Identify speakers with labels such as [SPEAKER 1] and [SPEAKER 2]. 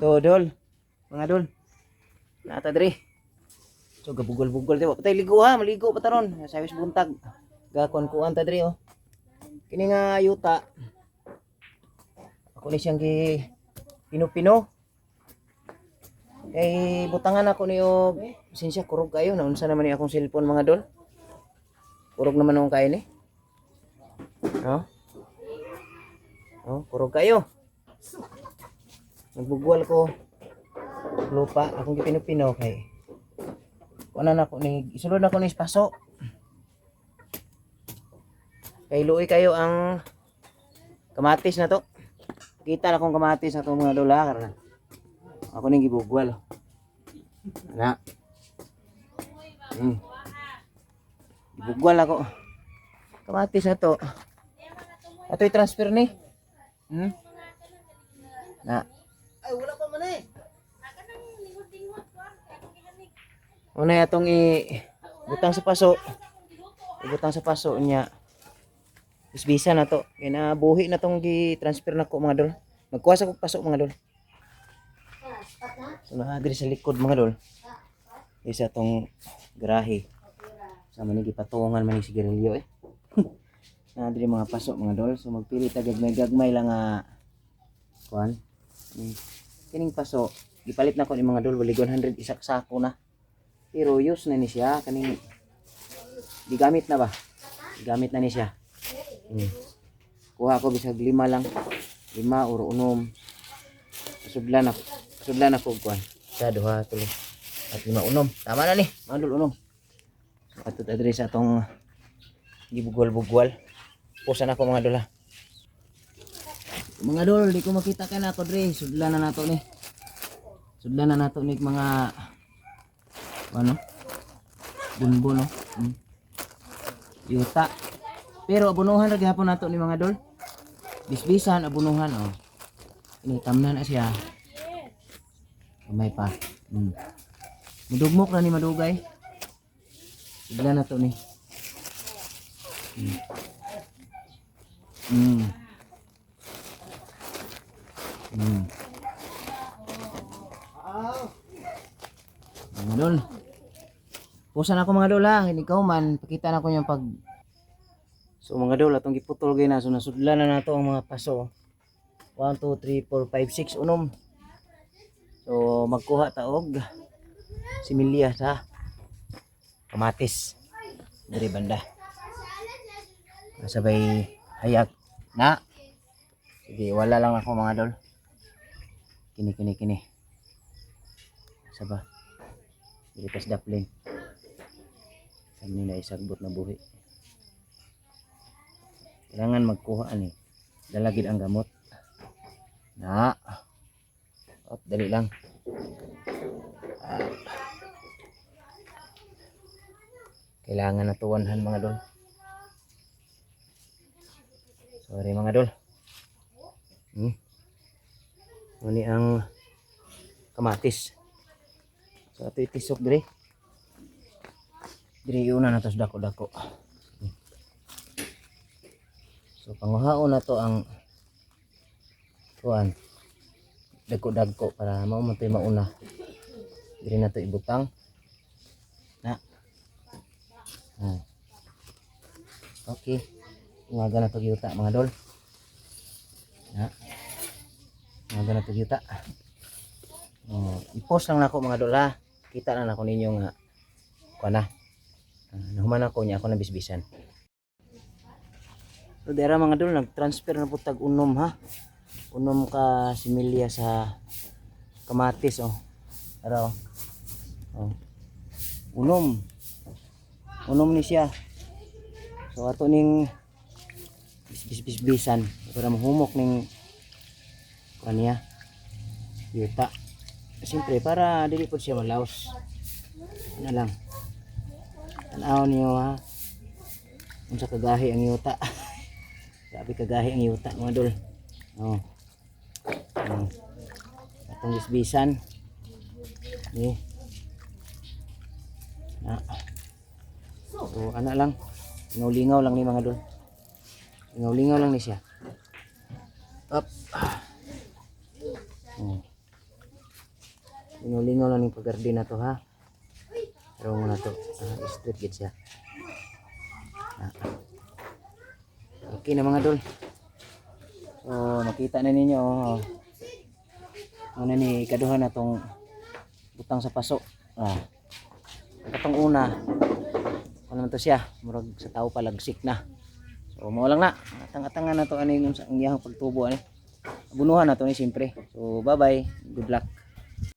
[SPEAKER 1] So dol, mga dol. Nata diri. So gabugol-bugol di ba? Patay ligo ha, maligo pa taron. Sa buntag. Gakon kuan ta diri oh. Kini nga yuta. Ako ni siyang gi pino-pino. Kay butangan ako ni og pasensya, kurog kayo, naunsa naman ni akong cellphone, mga dol. Kurog naman akong kain eh. No? Oh, kurog kayo. Nagbugwal ko lupa akong gipino-pino kay kuan na ako ni isulod na ko ni paso. Kay luoy kayo ang kamatis na to. Kita na akong kamatis na to, mga dol, ha, karon. Ako ning gibugwal. Oh. Na. Gibugwal ako. Kamatis na to. Ato i-transfer ni. Na.
[SPEAKER 2] Ay, wala pa man eh.
[SPEAKER 1] Una atong i butang sa paso. Ibutang sa paso niya. Isbisa na to. Kaya nabuhi na tong gi-transfer na ko, mga dol. Magkuha sa kog paso, mga dol. So naa diri sa likod, mga dol. Di sa tong garahe. Sa man ni gipatungan man ni sigarilyo eh. Naa diri mga paso, mga dol. So magpili ta gagmay-gagmay lang nga kuan. Kining paso gipalit na ko ni, mga dol, bali 100 isa ka sako na. Pero use na ni siya kaning gigamit na ba? Gigamit na ni siya. Kuha ko bisag lima lang. Lima or unom. Sudlan ako. Sudlan ako og kuan. Isa, duha, tulo. At lima, unom. Tama na ni. Mga dol, unom. So ato diri sa atong gibugwal-bugwal. Pusan ako, mga dol, ha. Mga dol, di ko makita ka na ako dre. Sudlan na nato ni. Sudlan na nato ni mga ano? Bunbo no. Yuta. Pero abunuhan ra gihapon nato ni, mga dol. Bisbisan abunuhan oh. Ini tamnan na siya. Kamay pa. Mudugmok na ni madugay. Sudlan na to ni. Mga dol. Pusan ako, mga dol, ha. Ikaw man, pakita na ko yung pag. So mga dol, atong giputol gay na. So nasudlan na nato ang mga paso. 1, 2, 3, 4, 5, 6, unom. So magkuha ta og similya sa kamatis. Diri banda. Sabay hayag na. Sige, wala lang ako, mga dol. Kini kini kini. Saba. Dili tas daplin. Sa nila isagbot na buhi. Kailangan magkuha ani. Dalagid ang gamot. Na. Op, dali lang. Ah. Kailangan na tuwanhan, mga dol. Sorry, mga dol. Muni ang kamatis. So ato itisok diri. Diri una na to sa dako-dako. So panguhaon na to ang kuan dagko-dagko para mao man to'y mauna. Diri na to ibutang. Na. Ah. Okay. Umaga na to yuta, mga dol. Na. Umaga na to yuta. Oh, i-post lang nako, mga dol, ha. Kita na nako ninyo nga kuan na. Ah, nahuman ako niya ako na bisbisan. So dera, mga dol, nag-transfer na po tag unom ha. Unom ka similya sa kamatis oh. Ara oh. Oh. Unom. Unom ni siya. So ato ning bisbis-bisbisan para mahumok ning kuan niya. Yuta. Siyempre para dili po siya malaos. Ano lang. Tanaw niyo ha. Unsa kagahi ang yuta. Grabe kagahi ang yuta, mga dol. Oh. Oh. Atong bisbisan. Ni. Na. So ana lang. Lingaw-lingaw lang ni, mga dol. Lingaw-lingaw lang ni siya. Up. Oh. Lingaw-lingaw lang ning paggarden na to, ha. Pero muna to, straight gid siya. Ah. Okay na, mga dol. So nakita na ninyo, oh. Ano ni ikaduha na tong butang sa paso. Ah. Ang katong una, ano man to siya, murag sa tao palagsik na. So mao lang na. Atang-atangan na to ani yung ang iyang pagtubo ani. Abunuhan na to ni siyempre. So bye bye. Good luck.